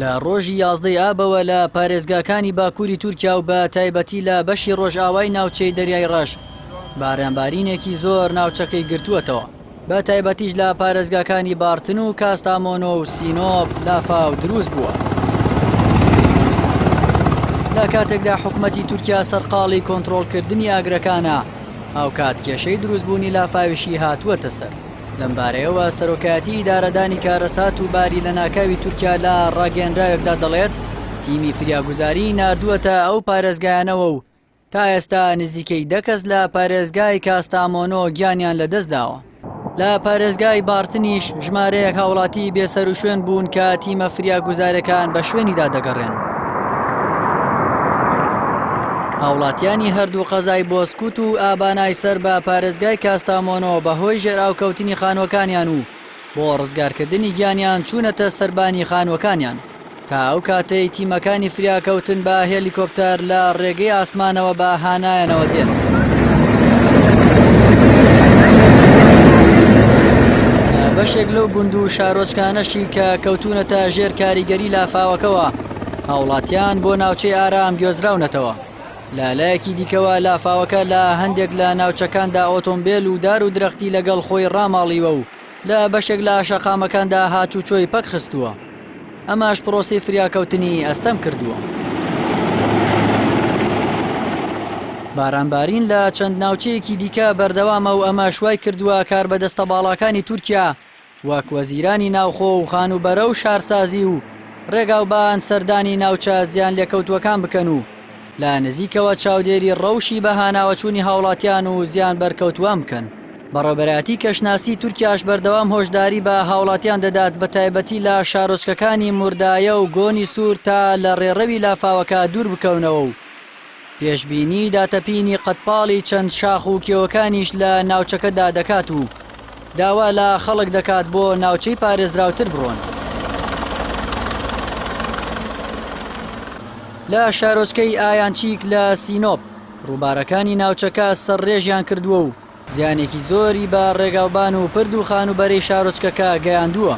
لە ڕۆژی یازدەی ئابەوە لە پارێزگاکانی باکووری تورکیا و بە تایبەتی لە بەشی ڕۆژئاوای ناوچەی دەریای ڕەش بارانبارینێکی زۆر ناوچەکەی گرتووەتەوە. بە تایبەتیش لە پارێزگاکانی بارتن و کاستامۆنۆ و سینۆپ لافاو دروست بووە. لە کاتێکدا حکومەتی تورکیا سەرقاڵی کۆنترۆڵکردنی ئاگرەکانە، هاوکات کێشەی دروستبوونی لافاویشی هاتووەتە سەر. لەمبارەیەوە سەرۆکایەتی ئیدارەدانی کارەسات و باری لەناکاوی تورکیا لە ڕاگەیەنراوێکدا دەڵێت، تیمی فریاگوزاری ناردووەتە ئەو پارێزگایانەوە و تا ئێستا نزیکەی دە کەس لە پارێزگای کاستامۆنۆ گیانیان لەدەستداوە. لە پارێزگای بارتنیش ژمارەیەک هاوڵاتی بێسەروشوێن بوون کە تیمە فریاگوزارەکان بە شوێنیدا دەگەڕێن. هاوڵاتیانی هەردوو قەزای بۆزکوت و ئابانای سەر بە پارێزگای کاستامۆنۆ بەهۆی ژێرئاوکەوتنی خانووەکانیان و بۆ ڕزگارکردنی گیانیان چوونەتە سەربانی خانووەکانیان تا ئەو کاتەی تیمەکانی فریاکەوتن بە هێلیکۆپتەر لە ڕێگەی ئاسمانەوە بە هانایانەوە دێن. بەشێک لەو گوند و شارۆچکانەشی کە کەوتوونەتە ژێر کاریگەری لافاوەکەوە هاوڵاتیان بۆ ناوچەی ئارام گوێزراونەتەوە. لە لایەکی دیکەوە لافاوەکە لە هەندێک لە ناوچەکاندا ئۆتۆمبێل و دار و درەختی لەگەڵ خۆی ڕاماڵیوە و لە بەشێک لە شەقامەکاندا هاتوچۆی پەکخستووە، ئەمەش پرۆسەی فریاکەوتنی ئەستەم کردووە. بارانبارین لە چەند ناوچەیەکی دیکە بەردەوامە و ئەمەش وای کردووە کاربەدەستە باڵاکانی تورکیا وەک وەزیرانی ناوخۆ و خانووبەرە و شارسازی و ڕێگاوبان سەردانی ناوچە زیانلێکەوتووەکان بکەن و لە نزیکەوە چاودێری ڕەوشی بەهاناوەچوونی هاوڵاتیان و زیانبەرکەوتووان بکەن. بەڕێوەبەرایەتی کەشناسی تورکیاش بەردەوام هۆشداری بە هاوڵاتیان دەدات بەتایبەتی لە شارۆچکەکانی موردایە و گۆنی سوور تا لە ڕێڕەوی لافاوەکە دوور بکەونەوە و پێشبینی داتەپینی قەدپاڵی چەند شاخ و کێوەکانیش لە ناوچەکەدا دەکات و داوا لە خەڵک دەکات بۆ ناوچەی پارێزراوتر بڕۆن. لە شارۆچکەی ئایانچیک لە سینۆپ، ڕووبارەکانی ناوچەکە سەرڕێژیان کردووە و زیانێکی زۆری بە ڕێگاوبان و پرد و خانووبەرەی شارۆچکەکە گەیاندووە.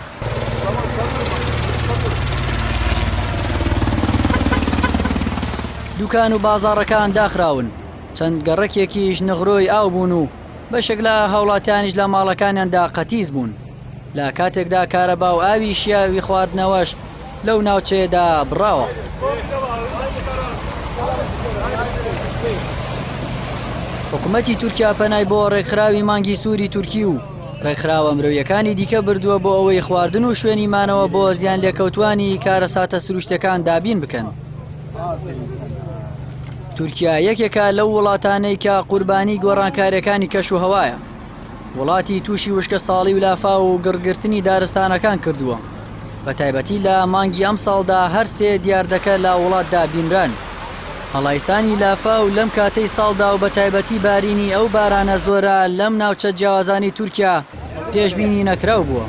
دوکان و بازاڕەکان داخراون، چەند گەڕەکێکیش نغرۆی ئاو بوون و بەشێک لە هاوڵاتیانیش لە ماڵەکانیاندا قەتیس بوون، لە کاتێکدا کارەبا و ئاوی شیاوی خواردنەوەش لەو ناوچەیەدا بڕاوە. حکومەتی تورکیا پەنای بۆ ڕێکخراوی مانگی سووری تورکی و ڕێکخراوە مرۆیەکانی دیکە بردووە بۆ ئەوەی خواردن و شوێنی مانەوە بۆ زیانلێکەوتوانی کارەساتە سروشتەکان دابین بکەن. تورکیا یەکێکە لەو وڵاتانەی کە قوربانی گۆڕانکاریەکانی کەش و هەوایە. وڵاتی تووشی وشکە ساڵی و لافاو و گڕگرتنی دارستانەکان کردووە. بە تایبەتی لە مانگی ئەمساڵدا هەرسێ دیاردەکە لە وڵاتدا بینران. هەڵایسانی لافاو لەم کاتەی ساڵدا و بە تایبەتی بارینی ئەو بارانە زۆرە لەم ناوچە جیاوازانەی تورکیا پێشبینی نەکراو بووە.